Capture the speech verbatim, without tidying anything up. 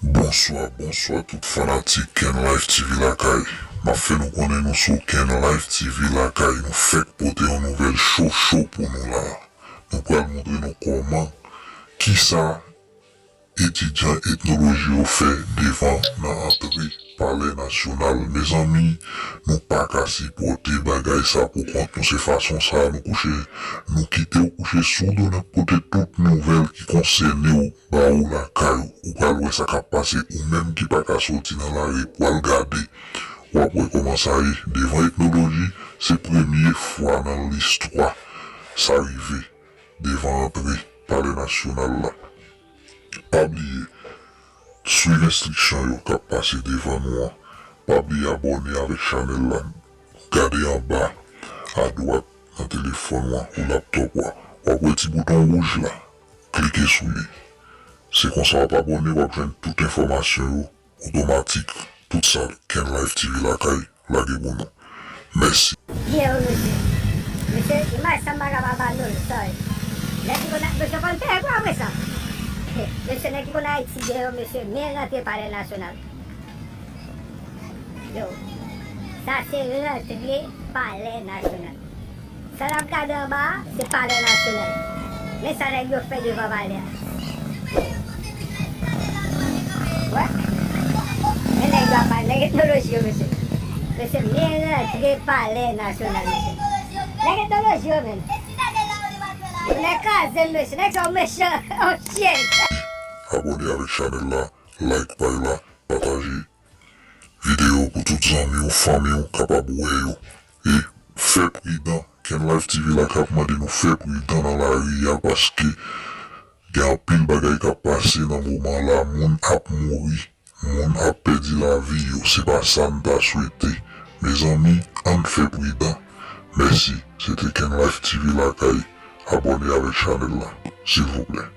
Bonswa, bonswa tout fanatik Ken Life T V lakay. M ap fè nou konnen nou sou Ken Life T V lakay. Nou fèk pote yon nouvèl cho cho pou nou la. Nou pral montre nou kòman, kisa etidyan etnoloji yo fè devan nan antre Palè Nasyonal. Mezanmi, nou pa ka sipòte bagay sa pou kont nou. Se fason sa nou kouche, nou kite w kouche sou w do n ap pote tout nouvèl ki konsène w ba ou lakay ou. Ou pral wè sa k ap pase, ou menm ki pa ka soti nan lari pou al gade. W ap wè kòman sa ye. Devan etnoloji, se premye fwa nan listwa sa rive devan antre Palè Nasyonal la. Pa bliye, swiv enstriksyon yo k ap pase devan nou an. Pa bliye abòne avèk chanèl la. Gade anba, adwat, nan telefòn ou an ou laptòp ou a. W ap wè ti bouton wouj la. Klike sou li. Se konsa w ap abòne, w ap jwenn tout enfòmasyon yo otomatik. Tout sa Ken Life T V lakay lage pou nou. Mèsi. Byen wi, mesye. Mesye, imaj sa m pa ka pa ba nou l, sorry. Nèg ki konn, mesye, fò n peye pou apre sa. Mesye, nèg ki konn Ayiti byen yo, mesye, men rantre Palè Nasyonal. Yo, sa se rantre Palè Nasyonal. Sa n ap gade anba a, se Palè Nasyonal. Men sa nèg yo fè devan palè a. Wè. Men nèg yo ap pale, nèg etnoloji yo, mesye. Mesye, men rantre Palè Nasyonal, mesye. Nèg etnoloji yo menm. Nèg kraze m, mesye. Nèg sa yo mechan. Oh, shit. Abòne avèk chanèl la, like paj la, pataje videyo pou tout zanmi w, fanmi w kapab wè yo. E fè pridan, Ken Life T V la k ap mande nou fè pridan nan lari a, paske gen anpil bagay k ap pase nan moman la. Moun ap mouri, moun ap pèdi lavi yo. Se pa sa n ta swete. Mezanmi, ann fè pridan. Mèsi. Se te Ken Life T V lakay. Abòne avèk chanèl la, silvouplè.